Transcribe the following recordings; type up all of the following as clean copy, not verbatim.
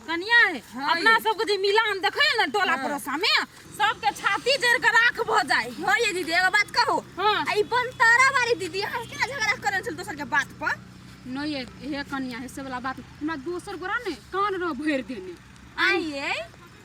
कनिया है अपना सबके जे मिलान देखै ने टोला पड़ोसा में सबके छाती जड़ के राख भ जाए। हाँ ये दीदी, एगो बात कहू? हाँ। आ ई बनतारा वाली दीदी अहाँ केना झगड़ा करल छल दोसर के बात पर? नहीं ये हे कनिया, हे से वाला बात हमरा दोसर गोरा ने कान रह भरि देने। आइए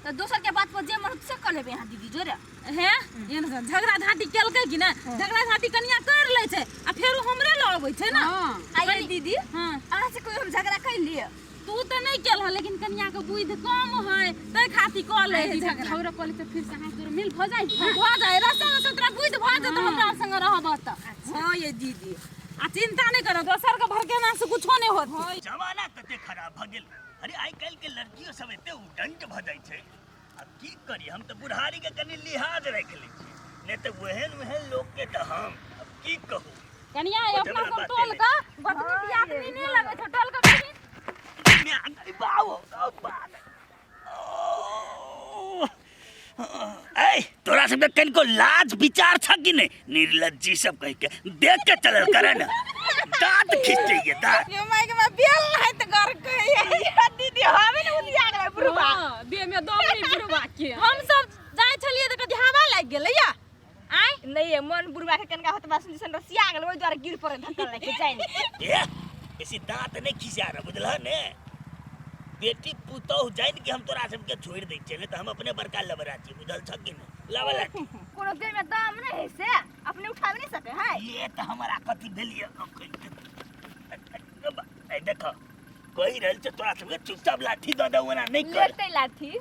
तो दोसर के बात पर जे मन से कर लेबे अहाँ दीदी जोरे। हे ये ने झगड़ा झांटी केलकै कि ने, झगड़ा झांटी कनिया कर लै छै आ फेरो हमरे लग अबै छै ना। हाँ। आइए दीदी। हाँ। अहाँ से कोई हम झगड़ा कर लिए? तू तऽ नहि केलह, लेकिन कनिया के बुद्धि कम है तै खातिर कऽ लै है झगड़ा। झगड़ा कऽ ले तऽ फिर से अहाँ तोर मिल भऽ जाइ। हाँ, भऽ जाइ रस्ता में से तोरा बुद्धि भऽ जेतौ हमरा संग रहब तऽ। हाँ ये दीदी। आ चिंता नहि करब, दोसर के भड़केना से कुछो नहि होत। जमाना कते खराब भऽ गेल। अरे आइ काल्हि के लड़कियो सब एते उदंड भऽ जाइ छै, आब की करी, हम तऽ बुढ़ारी के कनि लिहाज राखि लै छी, नहि तऽ ओहन ओहन लोक के तऽ हम आब की कहू। कनिया ये अपना बड़ा सब बात टोल है। के गोतनी दियादनी नहि लगै छै टोल के बहिन। ऐ तोरा सबके कनिको लाज विचार छ कि नहि? निर्लज्जी सब कहि के देख के चलल करे ने, दांत खींचैये दांत। यो my के माय बेल नहीं त कर के ये दीदी हवे ने उदिया गेलै बुढ़बा। हाँ, देह में दम नहीं बुढ़बा के। हम सब जाइ छलियै तऽ कथी हवा लागि गेलै या आय। नहीं ये मन बुढ़बा के कनका होत बासन जैसन रसिया गेल, ओइ दुआरे गिर पड़े धक्का लागि के जाय नहीं। ए बेसी दांत नहीं खिसा रहा बुझलह ने, बेटी पुतोह जानि के हम तोरा सबके छोड़ि दै छियै, नहि तऽ हम अपने बड़का लबरा छी, बुझल छ कि नहि? लाबा लाठी। कोनो देह में दम नहीं है से अपने उठावे नहीं सके है। ये तऽ हमरा कथी भेल ये? ए देख कहि रहल छै तोरा सबके चुपचाप लाठी दऽ दे, ओना नहि कर। लेतै लाठी।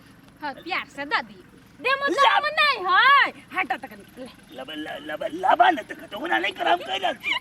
हाँ, प्यार से दऽ दी। दे में दम नहीं है, हट त कनी ले। लब लब लाबा ने तऽ ओना नहि कर, हम कहि रहल छी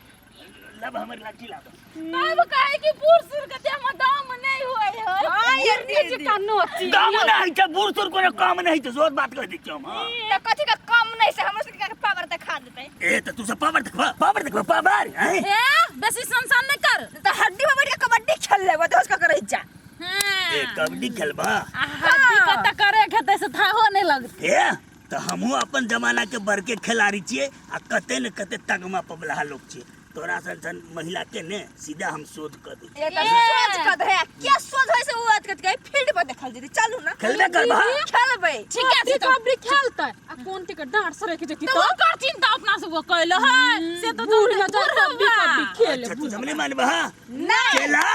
लब हमर लाठी लाब। तब कहे कि बूढ़ सूढ़ के देह में दम नहीं होय है। हाँ, ये गिरनी दीदी। का नोची। दम नहि होइ छै बूढ़ सूढ़, कोनो काम नहि होइ छै, जोर बात कहि दै छियौ हम। हाँ। त कथी के कम नहीं से हमर सबके पावर त खा देतै। ए तऽ तू सब पावर देखबा, पावर देखबा, पावर हैं? ए बेसी सनसन नहीं कर। त हड्डी में बैठ के कबड्डी खेल लेबै त उसका करै जा। हाँ। ए कबड्डी खेलबा? आ हड्डी कत करे खेतै से थाहो नहीं लगतै। ए तऽ हमहूँ अपन जमाना के बड़के खिलाड़ी छियै आ कते ने कते तगमा पबलाहा लोक छियै, तोरा सन सन महिला के ने सीधा हम शोध कऽ दै ये त सोच क दे के सोच होय से उ अत के फील्ड पर देखल जेतै, चलू ना। खेलबे करबा? खेलबै। ठीक है, कबड्डी कबड्डी खेलतै आ कोन टिके डांट सड़क जेती तो ओकर चिंता अपना सब कैल है से तो बूढ़ में जा बुढ़वा। कबड्डी कबड्डी खेल। अच्छा तू सब नहीं मानबा? नहीं। चला।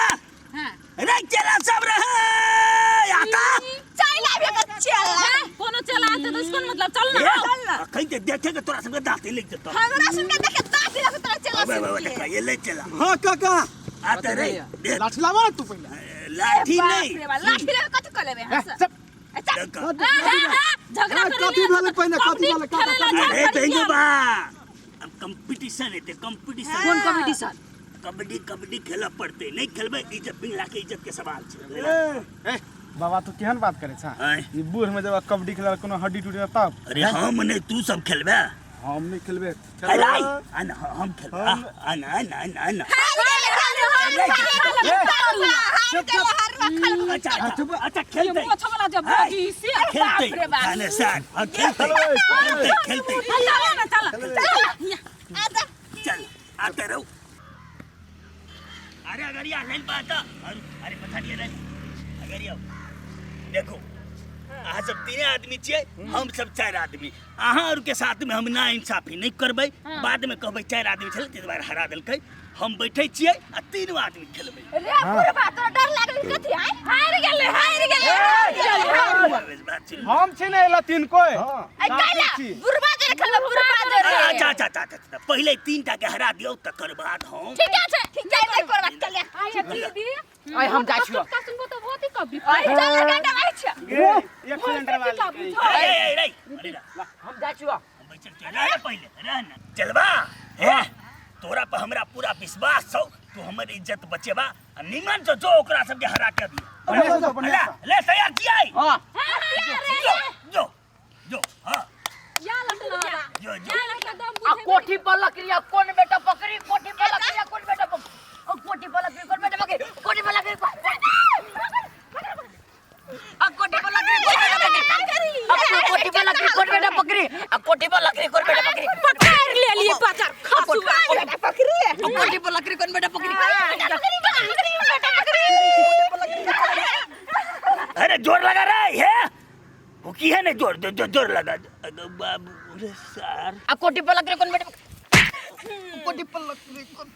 हां। रे चला सब रहे आता। चल आबे के चला। हैं? कोनो चला आते तो इसको मतलब चल ना। ए, चल ना। अखन के देखे के तोरा सबके दांत लग जेतौ। हमरा सुन के देखे दांत लग तोरा चला अबे सुन अबे के। देखा ये ले चला। हाँ काका। आते रे देख। लाठी लावा ना तू पहले। लाठी बाप नहीं। रे बाप, लाठी लेके कथी कर लेबे ए, हम? चुप। अच्छा। देखा। झगड़ा ए, करे कथी ले, भेलै पहिने, कथी कबड्डी भेलै, काका, खेलै ला कथी? जा अरे पड़ी तेंगे गेल। बा अब कंपटीशन हेतै, कंपटीशन। कोन कंपटीशन? कबड्डी कबड्डी खेलऽ पड़तै, नहीं खेलबै इज्जत बिंगला के इज्जत के सवाल छै। ए बाबा तू केहन बात करे छा? आँय। ई बूढ़ में जब कबड्डी खेला कोनो हड्डी टूटे ना तब? अरे हम नहीं, तू सब खेलबे। हम नहीं खेलबे। अरे आई, आन, हम खेलबे। आ, आन, आन, आन, आन। अच्छा, अच्छा, अच्छा, खेलते। मोछ वाला जब आय। बाजी से खेलते। बाप रे बाप। खाने साथ, हाँ, खेलते, खेलते, खेलते। चला ना, चला। चल, आते रहो। अरे अगर ये लाइन पर आता, अरे अरे पछाड़िए लाइन। अगर ये देखो, अहाँ सब तीन आदमी छियै, हम सब चारि आदमी। अहाँ और के साथ में हम ना इंसाफी नहीं करबै, बाद में कहबै चारि आदमी छलै ताहि दुआरे हरा देलकै। हम बैठै छियै आ तीनू आदमी खेलबै। रे बुढ़बा तोरा डर लागल कथी? आय हारि गेलै, हारि गेलै। बात सुन। हम छी ने एला तीन कोई। ऐ काला बुढ़बा जरे खेलबै, बुढ़बा जरे। अच्छा अच्छा अच्छा अच्छा, अच्छा, पहिले तीन टा के हरा दियौ तकर बाद हम। ठीक छै, ठीक छै, नहीं करबा चल। आय दीदी। आय हम जाइ छियौ। का सुनबो तऽ बहुत ही कबड्डी। ऐ चल गाडा आइ छ। एक सिलेंडर वाली। ए, ए, ए, रे, अरे रा, हम जाइ छियौ। हम बैठल छियै, रह ना पहिले, रह ना। चलबा, हे, तोरा पर हमरा पूरा विश्वास छौ, तू हमर इज्जत बचेबा आ निमन से जो ओकरा सबके हरा के अबिहे। बढ़िया से जाओ, बढ़िया ले, से। ले तैयार छियै? हां। जो, जो, जो, हां। या लटला। जो, जो। या लटला दम आ बुझे। कोठी पर लकड़िया कोन बेटा पकड़ी, कोठी पर लकड़िया कोन बेटा पकड़ी, आ कोठी पर लकड़ी कोन बेटा पकड़ी, कोठी पर लकड़ी कोन, आ कोठी पर लकड़ी कोन बेटा पकड़ी, आ कोठी पर लकड़ी कोन बेटा पकड़ी, आ कोठी पर लकड़ी कोन बेटा पकड़ी। पकड़ लेलिए पकड़ खसुआ। बेटा पकड़ी। आ कोठी पर लकड़ी कोन बेटा पकड़ी। अरे ने जोर लगा रहा है वो की है ने जोर जोर जोर लगा। अरे बाबू रे सार आ कोटी पर लकड़ी कोन बेटा कोटी पर लकड़ी कोन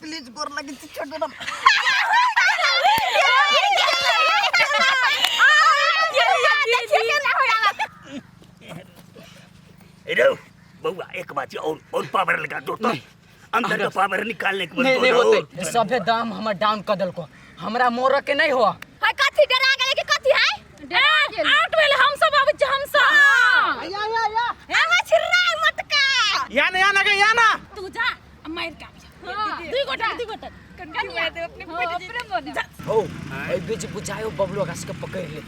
प्लीज गोर लगी छी छोड़ दो ना। अरे बउआ एक बात और पावर लगा दो तो अंदर का पावर निकालने के नहीं नहीं होते सभे दाम हमर डाउन कर देलको हमरा मोर के नहीं हो। हाय कथी डरा गेलै कि कथी है? डरा गेल। आठ वेले हम सब आबै छी हम सब। या या या आवा छिर्रा मटका या ना या ना गे या ना तू जा आ मार के आबि। दुई गोटा दुई गोटा कनिया दे अपने अपने मोने हो ओइ बीच बुझायो बबलू आकाश के पकड़ ले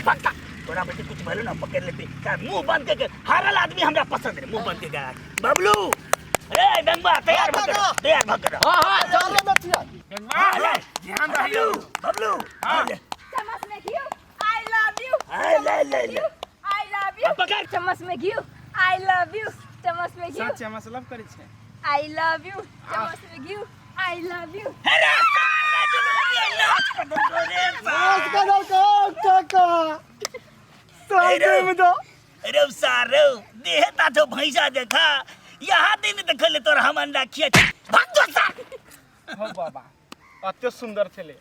पक्का तोरा बेटे कुछ भलो ना पकड़ लेते का मुंह बंद करके हारल आदमी हमरा पसंद रे मुंह बंद के बबलू रे गंगा तैयार भग तैयार भग कर। हां हां चल रे बचिया गंगा ध्यान रहियो बबलू हां चम्मच में घी I love you ले ले ले I love you पकड़ चम्मच में घी I love you चम्मच में घी सच हम लव करै छै I love you चम्मच में घी I love you. अरे सारे दुनिया नाच कर दो रे नाच कर दो काका सारे में दो। अरे सारे देह ता तो भैंसा देखा यहाँ दिन देखले तोर हम अंडा खिया भाग जो सार। हो बाबा अते सुंदर छले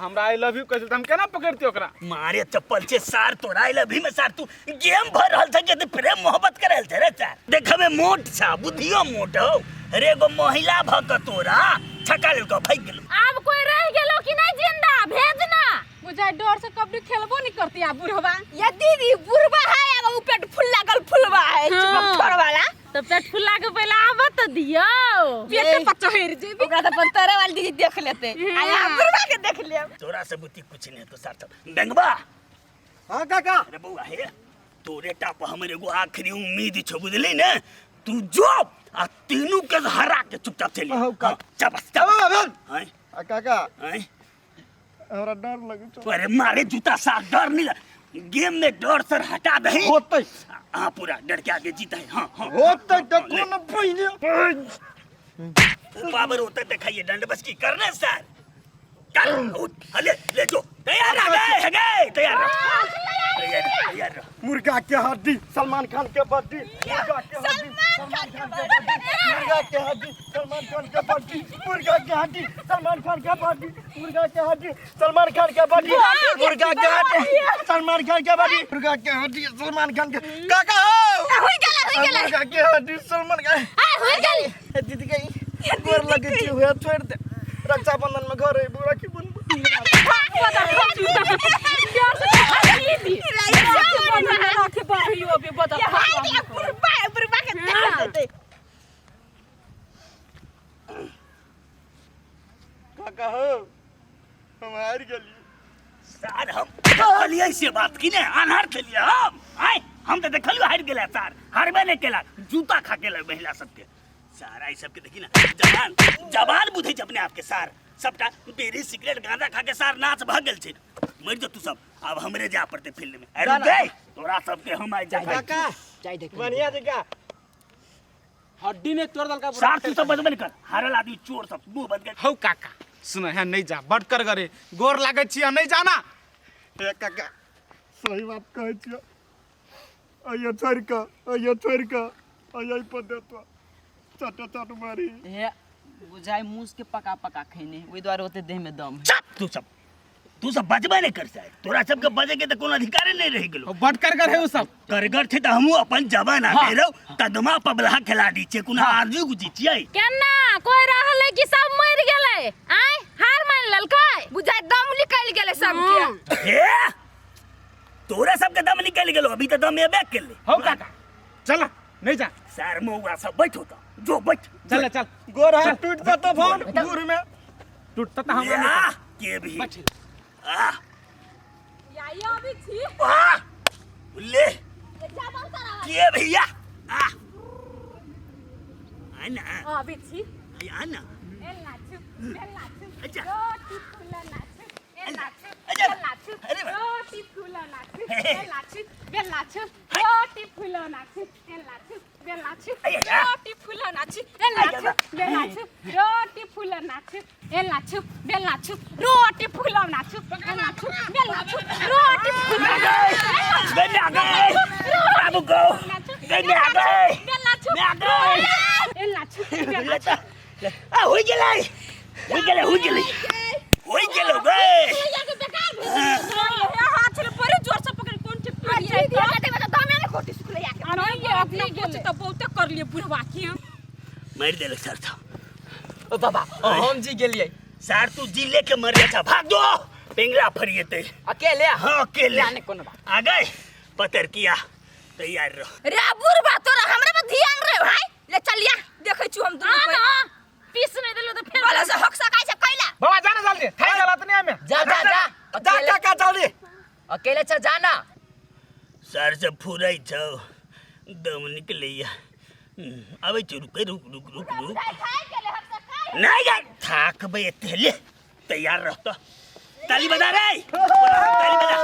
हमरा I love you कहै छले त हम केना पकड़ती ओकरा? मारे चप्पल छे सार तोरा I love you में सार तू गेम भर रहल छ जे प्रेम मोहब्बत कर रहल छे रे सार। देखे में मोट छा बुद्धियो मोट हो रे एगो महिला भ के तोरा छका लेलको भाग गेलो। आब कोई रह गेलो कि नहीं जिंदा भेज ना। बुझाय डर से कबड्डी खेलबो नहीं करती आ बुढ़वा। या दीदी बुढ़वा है एगो उ पेट फुल्ला गल फुलवा है चमकड़ वाला। तो पेट फुला के पहले आवत तो दियो पेट पर चढ़ जेबी ओकरा तो अपन तोरे वाली दीदी देख लेते आ यहाँ बुढ़वा के देख लेब। तोरा से बुद्धि कुछ नहीं तो सार सब बेंगबा। हां काका अरे बउआ हे तोरे टाप हमर एगो आखिरी उम्मीद छो बुझली ने तू जो आ तीनू के हरा के चुपचाप चली। हां चबस चबस। हां आ काका हां हमरा डर लगे छो। अरे मारे जूता साथ डर नहीं गेम में डर सर हटा दही होतै हां पूरा डर के आगे जीता है। हां हां होतै त कोन पहिने पावर होता दिखाइए दंड बस की करने सर कर उठ ले ले जो तैयार रह गए गए तैयार रह तैयार तैयार रह। मुर्गा के हड्डी सलमान खान के बड्डी मुर्गा के हड्डी सलमान खान के बड्डी मुर्गा के हड्डी सलमान खान के बड्डी मुर्गा के हड्डी सलमान खान के बड्डी मुर्गा के हड्डी सलमान खान के बड्डी मुर्गा के हड्डी सलमान खान के बड्डी मुर्गा के हड्डी सलमान खान के काका हो होई गेलै होई गेलै मुर्गा के हड्डी सलमान खान आ होई गेलै दीदी गई गोर लगे छी हुए छोड़ दे रक्षाबंधन में घर अइबो राखी बनबो। काका हो हम हार गेलिए सार हम देखलिए से बात की ने अनहर छलिए हम आय हम तो देखलियो हार गेला सार हारबे नहीं केला जूता खा के महिला सबके सारा ई सबके देखी ना जवान जवान बुझै छै अपने आप के सार सबटा बीड़ी सिगरेट गांजा खा के सार नाच भऽ गेल छै मरि जो तू सब अब हमरे जा पड़ते फील्ड में। अरे गए तोरा सबके हम आइ जा काका जाय देख बढ़िया जगह हड्डी ने तोड़ दलका सार तू सब बजबे कर हारल आदमी चोर सब मुंह बंद कर। हौ काका सुन है नहीं जा बड कर करे गोर लागै छी नहीं जाना। हे काका सही बात कहै छियो अइयो छोड़ के अइयो छोड़ के अइयो पर देतो चट चट मारी हे बुझाय मूस के पका पका खैने ओइ दुआरे ओते देह में दम है। चुप तू सब बजबे नहीं कर साहब तोरा सबके बजे के त कोनो अधिकार नहीं रहि गेलो। बड कर है उ सब करगर छै त हमहू अपन जवान आ गेलो तगमा पबला खिलाड़ी छै कोनो आरजू गुजी छियै केना कोई रहलै कि सब मरि गेलै आय हार मान लेलकै बुझाय दम निकलि गेलै सबके। हे तोरा सबके दम निकलि गेलो अभी त दम एबे केले। हौ काका चल नहीं जा सार मौगा सब बैठो त जो बैठ चल चल गोर हाथ टूट जतो फोन गुर में टूटता त हमरा के भी बैठ आ या अभी छी आ ले के भैया आ आना अभी छी आना ए नाचू ए नाचू अच्छा रोटी फूला नाचू ए नाचू अच्छा ए नाचू अरे वाह रोटी फूला फुलौना छी बेलना छी बेलना छी रोटी फुलौना छी बेलना छी बेलना छी रोटी फुलौना छी बेलना छी बेलना छी रोटी फुलौना छी बेलना छी बेलना छी रोटी फुलौना छी बेलना छी बेलना छी रोटी फुलौना गई मैं आ गई बाबू को गई मैं आ गई बेलना छी मैं आ गई बेलना छी बेलना ले ले आ होई गेलै होई गेलै होई गेलै होई गेलै गई बेकार भेल हाथ छले बड़े जोर से पकड़ कोन टिप आ जी दिया देबे त दमे ने कोटी सुखले या के। अरे ये अपना कुछ तो बहुते कर लिए बुढ़वा के। मारि देलक सर तो। ओ बाबा, हम जी गेलियै। सर तू जिले के मर जा, भाग दो पिंगला फरिएते। अकेले? हाँ अकेले। जाने कोनो बात। आ गए पतर किया तैयार रहो। रे बुढ़वा तोरा हमरा पर ध्यान रे भाई, ले चलिया देखै छु हम दुनू हां कोई। ना पीस नहीं देलो तो फेर बोला से हक सकाइ छै कैला। बाबा जाना जल्दी, थाई गलत नहीं हमें। जा जा जा जा काका जल्दी। अकेले छ जाना। सर से फुरै छौ दम निकलैया। आबै छी, रुक रुक रुक रुक रुक। नहीं जा थाकबै एते, ले तैयार रह तो। ताली बजा रे, ताली बजा।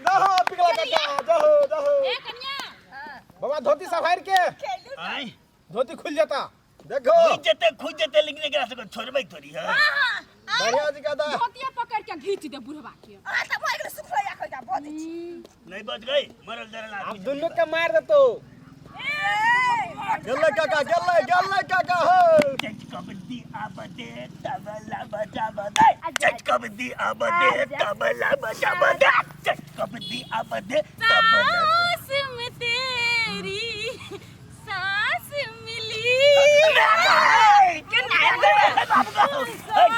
जाहो पिघला काका, जाहो जाहो। ए कन्या बाबा धोती सफार के आय धोती खुल जाता। देखो खुल जेते खुल जेते, लेकिन एकरा सबके छोड़बै थोड़ी है। बढ़िया जी कादा धोतिया पकड़ के घींच दे बुढ़वा के। आ त मर गेल सुखले या कइदा बजै छी। नहीं बच गई, मरल जरल अब आदमी। दुनू के मार देतो। गेलै काका, गेलै गेलै काका हो। चच कबड्डी आबदे तबला बजा बदे, चच कबड्डी आबदे तबला बजा बदे, चच कबड्डी आबदे तबला। सांस में तेरी सांस मिली।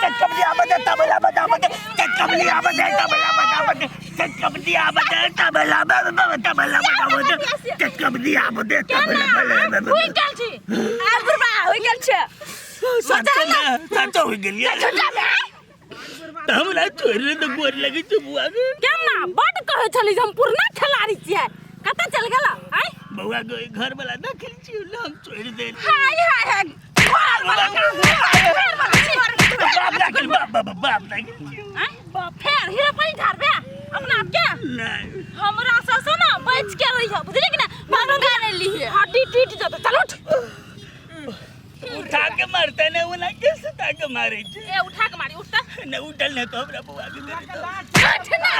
चच कबड्डी आबदे तबला बजा बदे, चच कबड्डी आबदे तबला बजा बदे, चच कबड्डी आबदे तबला तबला बजा बदे, चच कबड्डी आबदे तबला बजा। होई गेल छी आ बुढ़वा होई गेल छै। सच्चो में सच्चो हो गेलियै तऽ हमरा छोड़ि तऽ गोर लगै छै बुआ के। केना बड कहै छली जे हम पुरना खिलाड़ी छियै, कतऽ चल गेल आय? बौआ के घर वाला देखल छियै ना, हम छोड़ि देल। हाय हाय हाय घर वाला घर वाला छी। बाप राखल, बाप बाप बाप राखल छियै। आय फेर हीरो पानी झाड़बे अपना आप के? नहीं हमरा सबसे ना बच के रही है, बुझली कि ना? पंगा ले लीहे। हड्डी टूट जतौ, चल उठ। उठा के मारते ने ओना के सुता के मारे छै। ए उठा के मारी, उठता नहीं उठल नहीं तो हमरा बौआ के दे दे। उठ ना।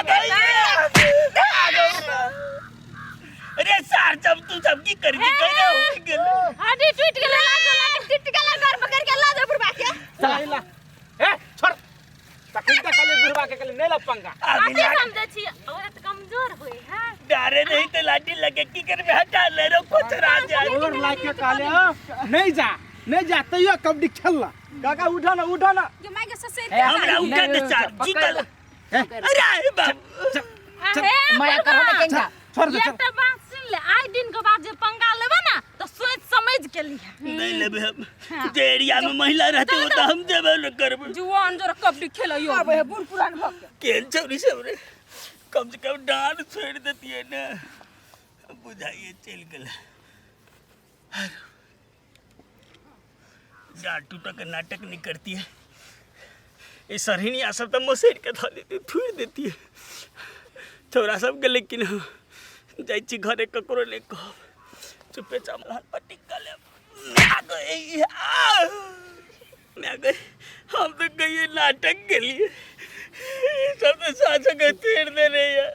अरे सार जब तू सब की कर दी कहिना हो गेल। हड्डी टूट गेलै, लाज लाज टूट गेलै, घर पकड़ के ला दे बुढ़वा के। चला ला ए छोड़ तखन त खाली बुढ़वा के खाली नहीं ला पंगा। अभी कथी समझै छी औरत कमजोर होय है? डारे नहीं तो लाठी लगे की करबे, हटा ले रो कोचरा जाए। और लाके कहले नहीं जा नहीं जा तैयो कबड्डी खेलला। काका उठा ना उठा ना। के my के ससे हमरा उठा दे चार जीतल। अरे बाप अरे माया करो ना केंगा। छोड़ दे। एकटा बात सुन ले, आइ दिन के बाद जे पंगा लेबे ना तो सोच समझ के लिहे। नहीं लेबे हम, जे एरिया में महिला रहते हो तो हम जेबे न करबे। जुआन जरा कबड्डी खेलैयो। आबे है बूढ़ पुरान भऽ के। केन छौरी सब रे, कम से कम डांट छोड़ देती है ना, बुझाइए चल गेल। डांट टूटा के नाटक नहीं करती है ये सरहिनिया सब, तो मसैर के धऽ देती थूर देती है छौरा सबके। लेकिन हम जाइ छी घरे, ककरो नहि कहब, चुपे चाप पट्टी कऽ लेब। माय गई, आ, माय गई, हम तो कहिए नाटक के लिए सब तो सासो के तीर दे रही है।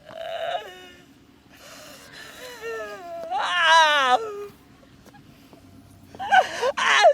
आ, आ,